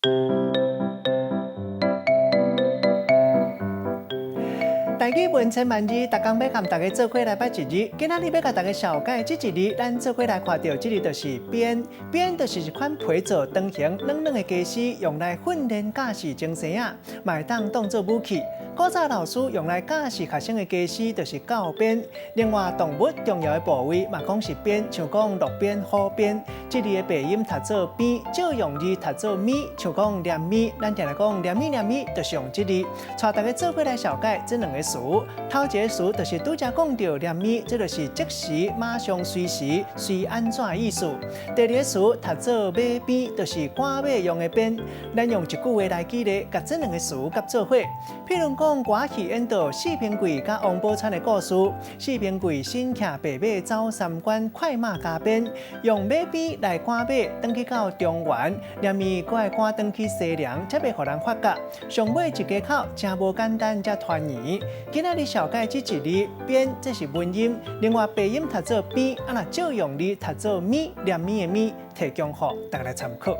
台語文千萬字，逐工欲佮大家做伙來捌一字。今仔日欲共大家紹介這一字，咱做伙來看著這字就是鞭，鞭就是一款皮做長形軟軟的家私，用來訓練教示精生仔，嘛會當當做武器。古早老師用來教示學生的家私就是教鞭。另外，動物重要的部位嘛講是鞭，像講鹿鞭、虎鞭。這字的白音讀做邊，借用字讀做咪，像講連咪，咱定定講連咪連咪，就是用這字。帶大家做伙來紹介這兩個詞。頭一个詞就是拄才講著連咪，這就是即時、馬上、隨時、隨按怎的意思。第二个詞讀做馬鞭，就是趕馬用的鞭。咱用一句話來舉例，共這兩个詞佮做伙。譬如講，歌仔戲演著四平貴佮王寶釧的故事，四平貴身騎白馬走三關，快馬加鞭，用馬鞭來趕馬，轉去到中原，連咪閣愛趕轉去西涼，才袂予人發覺。上尾一家口誠無簡單，才團圓。今仔日紹介這一字鞭，這是文音；另外白音讀做邊，啊若借用字讀做咪，連咪的咪，提供予大家來參考。